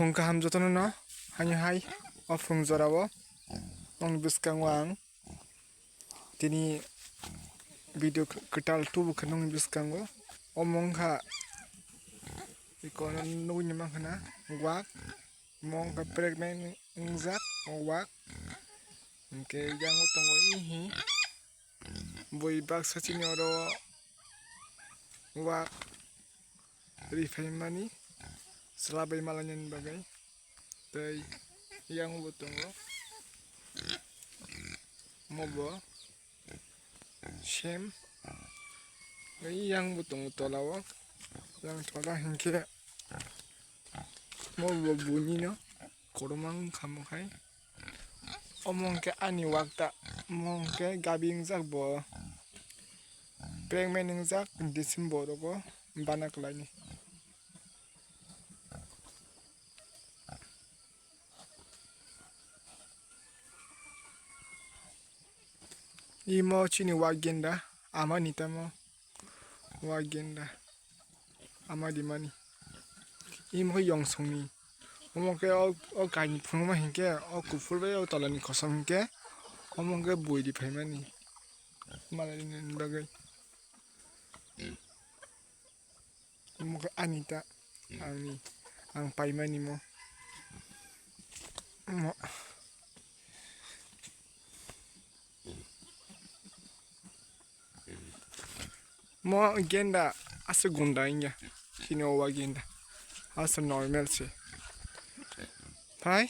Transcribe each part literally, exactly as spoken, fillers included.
Phung kaham jotono no, haino hai, o phung jorao, nokni bwskango ang tini video kwtal tubu khe nokni bwskango. Omo wngkha, iko no nugui ni mankha na, wak, omo wngkha pregnant wngjak, o wak, hwnkhe yango tongo ihi. Bui baksa chini oro wak riphaimani chwla bai malainani bagwi, tei yang bo tongo, mo bo same, tei yang bo tongo tola o, yang tola hinkhe mo bo buini no kotorma wngkha mo khai. Omo hwnkhe ani wak ta, omo hwnkhe gabi wngjak bo, pregnant wngjak December rogo bana kwlaini. Imo chini wak genda, amani tamo wak genda. Ama dimani. Imo khe yongsongni. Omo khe o, o kaini phunukma hinkhe, o kuphur bai o tolani kosom hinkhe, omo khe bui riphaimani. Malainani bagwi. Omo khe ani ta, angni, ang paimani mo. Mo. Mo genda ase gunda inga. Sini owa genda. Ase normal se. Phai.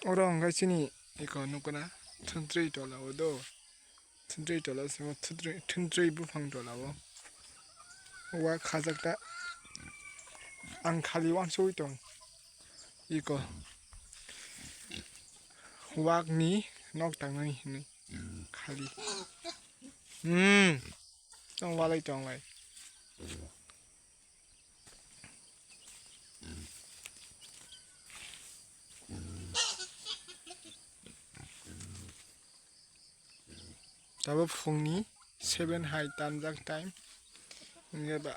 Oro hwnkhe chini eko nukuna thwntwrwi tola o do. Thwntwrwi tola simo thwntwrwi, thwntwrwi buphang tola o. Wak khajak ta. Ang khali uansugwi tong. Eko. Wakni nok tangnani hinwi. Khali. Hmm. Tong walai tonglai. Tabuk phungni seven hai tamjak time. Wngya ba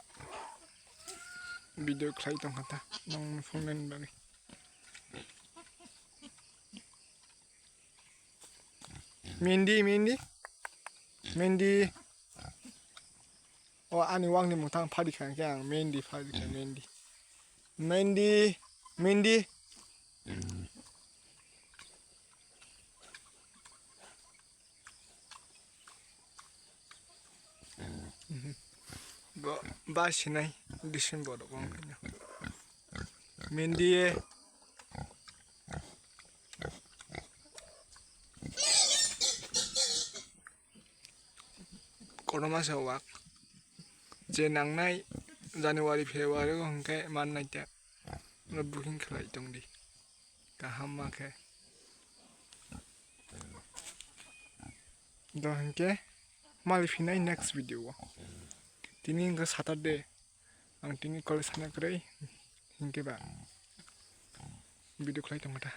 video khlai tongkha ta nokni phungnani bagwi. Mendi, Mendi, Mendi. O ani wangni mwthang phadi kha khe ang Mendi phadi kha, Mendi. Mendi, Mendi. Bo, ba sinai December rok wng khe. Mendi. Kotorma se wak. Je nangnai January, February o hwnkhe mannai ta. Booking khlai tongdi. Kaham ma khe. Do hwnkhe mali phinai next video o. Tini hwnkhe Saturday. Ang tini college thangna kwrwi. Hinkhe ba video khlai tongma ta.